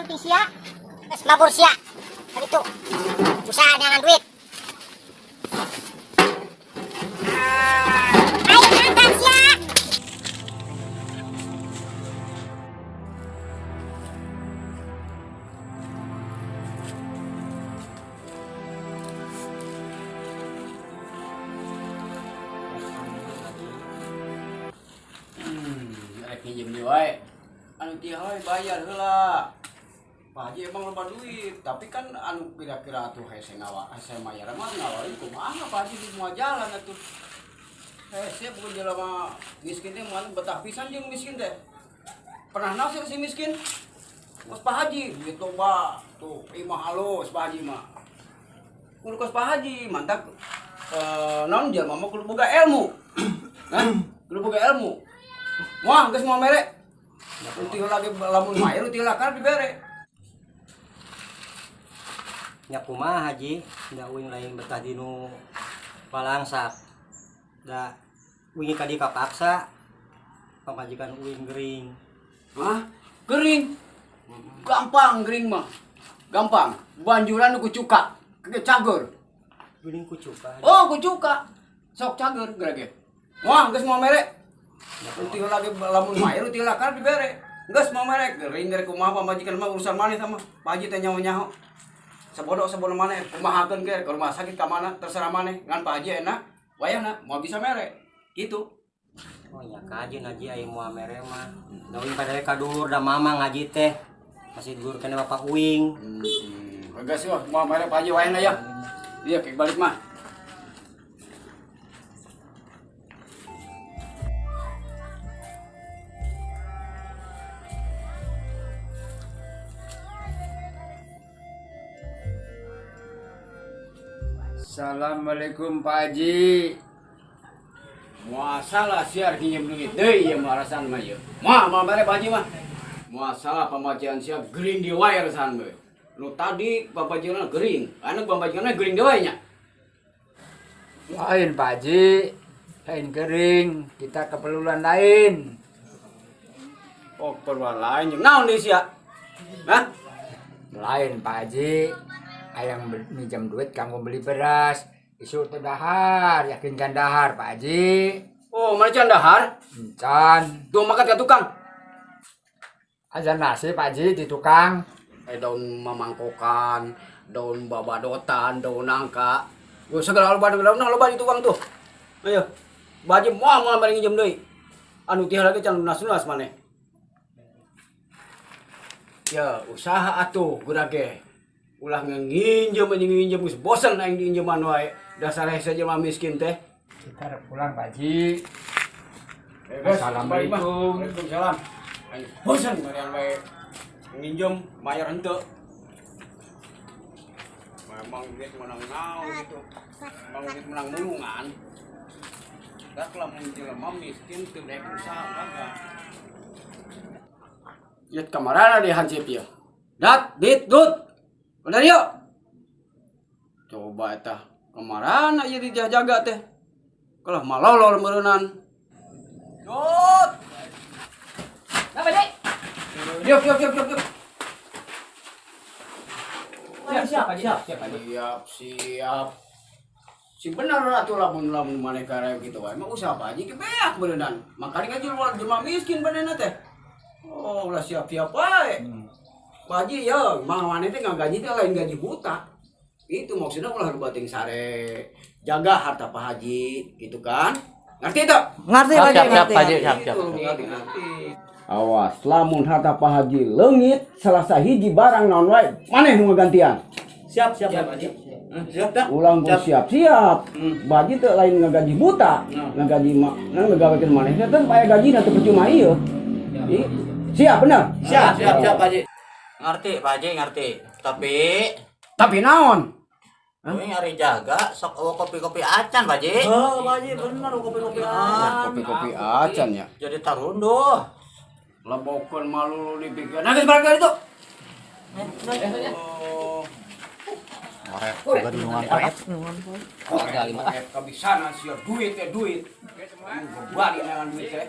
duit sia. Geus mabur sia. Kitu. Usaha neangan duit. Ayo angkat sia. Rek nginjem deui wae. Anu tiha we bayar heula. Pak Haji emang loba duit, tapi kan anu kira-kira atuh hese ngawa, hese mayar mah ngawain kumaha Pak Haji di semua jalan atuh. Hese bukan jelema miskin teh mah betah pisan jeung miskin teh. Pernah naksir si miskin? Kos Pak Haji, duit loba, tuh imah halus Pak Haji mah. Kudu kos Pak Haji, mantap. Naon jelema mah kudu boga ilmu. Hah? Kudu boga ilmu. Wah, geus mau mere. Utih lagi lamun mayar utih lakar dibere. Nya kumaha Haji, da uing lain betah dinu palangsak. Da uing kadi kapaksa pamajikan uing gering. Hah? Gering. Gampang gering mah. Gampang. Banjuran ku cuka. Ke cager. Geuning ku cuka. Oh, ku cuka. Sok cager gerege. Wah, geus mau mere. Utih lagi lamun mayar utih lakar dibere. Geus mau mere gering gering kumaha pamajikan mah urusan maneh sama. Pak Haji teh nyaho-nyaho. Sabodo-sabodo maneh kumahakeun ge ke rumah sakit ka mana terserah maneh. Ngan Pak Haji enak, wayahna moal bisa mere. Gitu. Oh nya kajeun Haji aya moal mere mah. Da uing padahal ka dulur da mamang Haji teh. Masih dulur keneh bapak uing. Geus wah moal mere Pak Haji wayahna ya. Iya, kek balik mah. Assalamualaikum Pak Haji. Muasalah siar kinjem duit deui ieu mah alasan mah ieu. Moal moal bare Pak Haji mah. Muasalah pamajikan sia gering di wae alasan we. Nu tadi pamajikanna gering, anu pamajikanna gering deui wae nya. Lain Pak Haji, lain kering, kita keperluan lain. Oh, keperluan lain jeung naon deui sia? Hah? Lain Pak Haji, ayang minjam duit kanggo beli beras. Isu teu dahar, yakin can dahar Pak Haji. Oh, mana can dahar? Encan. Tuh makan ka tukang. Ajar nasi Pak Haji di tukang. Daun mamangkokan, daun babadotan, daun nangka. Yo segala loba daun loba di tukang tuh. Ayo. Pak Haji moal moal bari nginjem deui. Anu teh lagi can lunas-lunas maneh. Ya, usaha atuh geura ge. Ulah nginjem anjing nginjem geus bosen aing diinjeman wae. Dasar hese jelema miskin teh. Kita rek pulang Pak Haji. Guys, Assalamualaikum. Waalaikumsalam. Aing bosen marian wae nginjem bayar henteu. Memang duit menang naon gitu. Memang duit menang mulungan. Dak lamun jelema miskin teu daek usaha kagak. Yet kamarana di hansip ieu. Dat dit dut. Bener yuk. Coba eta kamarana ieu dijaga teh. Kalah malolol meureunnan. Dut. Apa, Dek? Yuk yuk yuk yuk yuk. Siap, siap, siap, siap. Siap, siap. Si benar atuh lamun lamun maneh karya gitu wae mah usaha Pak Haji ge beak beuneunan. Makanya ngaji luar jelema miskin beuneunan teh. Oh, ulah siap-siap wae. Pak Haji ya, mah maneh teh ngagaji teh lain gaji buta. Itu maksudnya ulah bating sare. Jaga harta Pak Haji gitu kan. Ngerti tuh? Ngerti, Pak Haji, Siap, siap, ngerti. Pak Haji, siap, siap. Itu, ngerti, ngerti. Awas, lamun harta Pak Haji leungit salah sahiji barang naon wae, maneh nu ngagantian. Siap, siap, Pak Haji. Siap dah. Ulang gua siap-siap. Baji teh lain ngagaji buta, ngagaji mah, nah ngagawekeun maneh teh teh aya gajina teh percuma ieu. Siap bener? Siap, siap, siap Pak Haji. Ngerti Pak Haji, ngerti. Tapi naon? Gue nyari jaga sok eueuh kopi-kopi acan Pak Haji. Oh, Pak Haji, bener kopi-kopi acan. Kopi-kopi acan ya. Jadi tarunduh. Lebokeun malu dipikir. Nah, geus barang itu. Oh. Kabisana sia duit teh duit. Bari neangan duit teh.